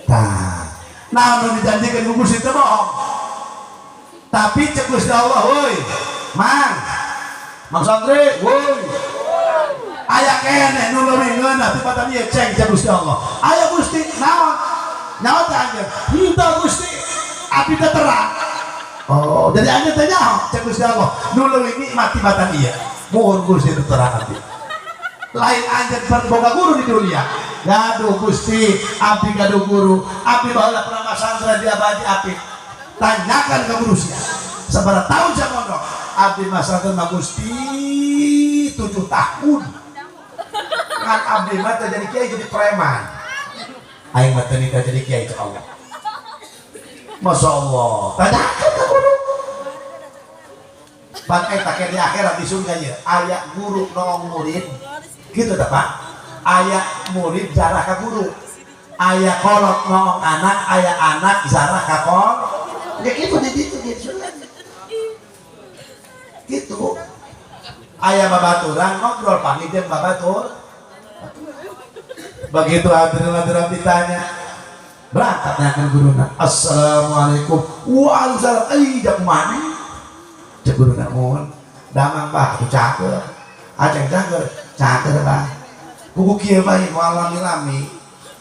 Tah. Nah, nu dijanjikeun ku Gusti teh bohong. Tapi cek Gusti Allah, woi, Mang. Mang Santri, woi. Aya keneh nu leuwih ngeunah tibatan ieu ceng cek Gusti Allah. Aya Gusti, naon? Nyaho teh anjeun? Henteu Gusti, abdi teh terang. Oh, jadi anjeun teh nyaho cek Gusti Allah. Nu leuwih nikmat tibatan ieu. Mohon Gusti nu terang abdi. Lain anjeun boga guru di dunia. Gaduh Gusti, abdi gaduh guru. Abdi baheula pernah masantren di Abadi Apik. Tanyakan ke guru sia. Sabaraha tahun sia mondok? Abdi masantren mah Gusti 7 tahun. Kan abdi mah teh jadi kiai jadi preman. Aing mah teu nikah jadi kiai cek Allah. Masya Allah. Tanyakan ke guru. Pan eta ke di akhirat di surga ieu aya guru nolong murid. Gitu teh Pak. Aya murid jarah ka guru. Aya kolot nolong anak, aya anak jarah ka kolot. Ya gitu di ditu di surga. Gitu. Aya babaturan ngobrol panggil jeung babatur. Begitu hadirin-hadirin ditanya, berangkat nanyakan guruna. Assalamualaikum. Waalaikumsalam. Eh, jak mana? Cek guruna mohon. Damang bah, atuh cager. Aceng cager, cager bah. Kuku kieu bae moal lami-lami.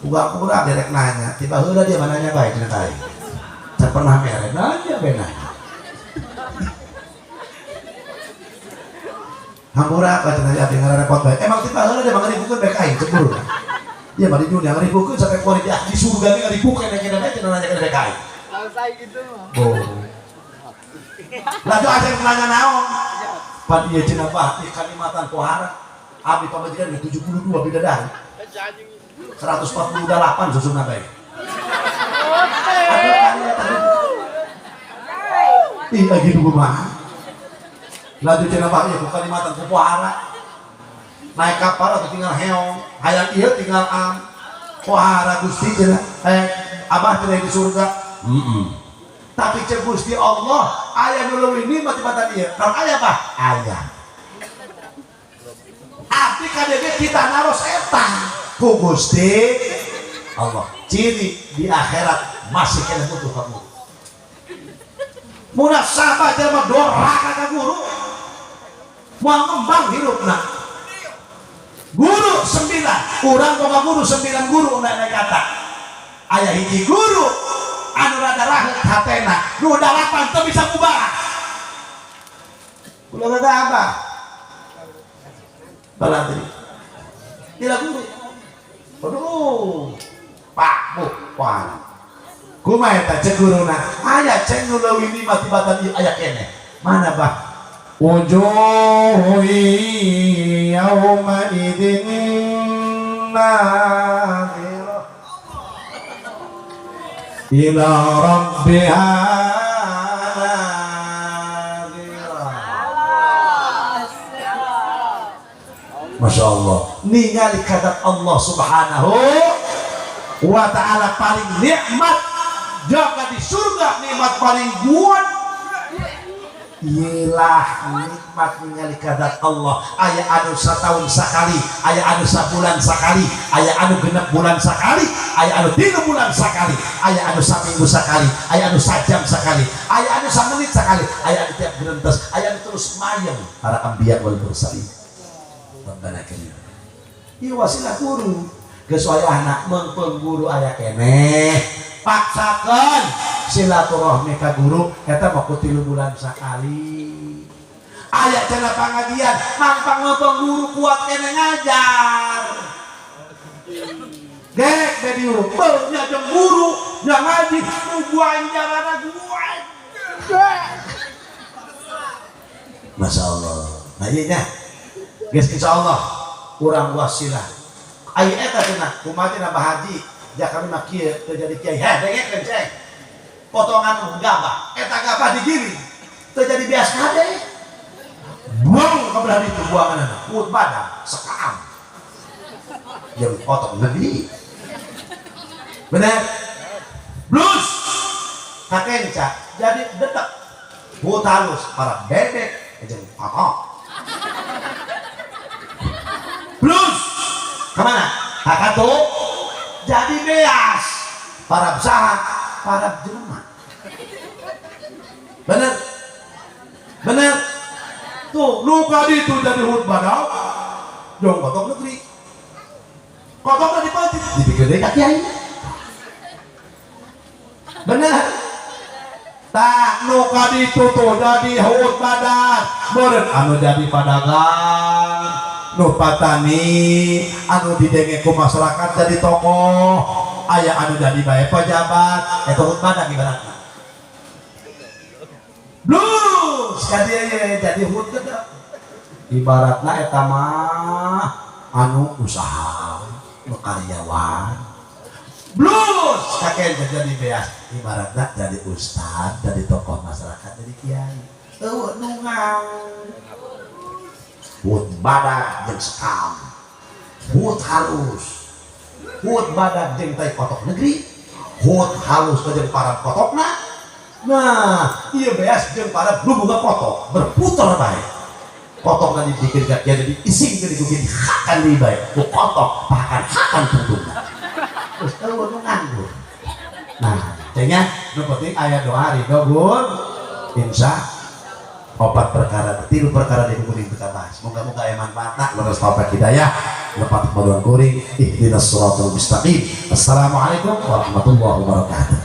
Uga kurang derek nanya. Tiba heula dia mah nanya bae cenah teh. Can pernah mere nanya bae nanya. Hampura ka cenah abdi ngarepot bae. Emang tiba heula dia mah ngaribukeun bae ka aing cek guruna. Dia mah di dunia ngaribukeun sampai kuari di surga ge ngaribukeun nya bae cenah nanya bae ka aing. Selesai gitu mah. Oh. Laju aja nanya naon. Pan ieu cenah bah di kalimatan pohara. Abdi pamajikan ge 72 bidadari. 148 susuna bae. Ih lagi nunggu mah. Laju cenah bah ieu ku kalimatan ku pohara. Naik kapal atau tinggal heong, hayang ieu tinggal am. Pohara Gusti cenah. Abah cenah di surga. Tapi cek Gusti Allah aya nu leuwih nikmat tibatan ieu. Naon aya bah? Aya. Abdi KDG kita naros eta ku Gusti Allah. Ciri di akhirat masih kena butuh ka guru. Munasabah jelema doraka ka guru. Moal ngembang hirupna. Guru 9, urang boga guru 9 guru naik kata. Aya hiji guru anu rada raheut hatena, nu 8 teu bisa ngubah. Ulah rada abah. Balatri. Tidak guru. Aduh. Pak bu, wah. Kumaha eta cek guruna? Aya ceng nu leuwih nikmat tibatan ieu aya keneh. Mana bah? Wujuhu yauma idzin nadhirah ila rabbiha nadhirah. Masya Allah, ningali kata Allah Subhanahu wa ta'ala paling nikmat. Jaga di surga nikmat paling kuat. Iyalah nikmat ningali kadat Allah. Aya anu satahun sakali, aya anu sabulan sakali, aya anu 6 bulan sakali, aya anu 3 bulan sakali, aya anu saminggu sakali, aya anu sajam sakali, aya anu samenit sakali, aya anu tiap gerentes, aya anu terus mayeng para anbiya wal mursalin. Rabbana karim. Ieu wasilah guru. Geus wayahna meungpeung guru aya keneh. Paksakeun silaturahmi ka guru eta mah ku 3 bulan sakali. Aya cenah pangajian mangpang meungpeung guru kuat keneh ngajar. Gek be diuruk beuh nya jeung guru nya ngaji nu guanjarana gua. Masya Allah. Nah ieu nya geus insyaallah urang wasilah. Aya eta cenah kumaha cenah Bah Haji ja kami mah kieu teu jadi kiai. Heh dengekeun ceng. Potongan gabah, eta gabah digiring teu jadi bias kade. Buang ka belah ditu buanganna, put badan sekaam. Jeung potong negeri. Bener? Blus kakenca jadi detek. Put halus para bebek jeung kotok. Blus kemana? Kakatu jadi beas para saha para jelema. Bener? Bener? Tuh luka itu jadi hut badau jong kotok negeri. Kotokna dipantit dipikir deui ka kiai. Bener? Tak nu kaditu tuh jadi hut badan meureun anu jadi padagang nu patani anu didenge ku masyarakat jadi tokoh aya anu jadi bae pejabat eta hut badan ibaratna. Blus ka dieu ye jadi hut gede ibaratna eta mah anu usaha nu karyawan. Blus kakek jadi beas ibaratna jadi ustad jadi tokoh masyarakat jadi kiai eueuh nu ngang hut badak jeung sekam hut halus hut badak jeung tai kotok negeri hut halus jeung para kotokna. Nah ieu beas jeung para boga kotok berputar bae kotokna dipikir ka kiai jadi ising jadi kudu dihakan deui bae ku kotok bahkan hakan pundungna terus eueuh nu nganggur. Nah cenah nu penting aya doa ridho gur insya 4 perkara 3 perkara di kuning kita bahas. Moga-moga aya manfaatna leres taufik hidayah lepat kemaduan kuring ihdinas siratal mustaqim. Assalamualaikum warahmatullahi wabarakatuh.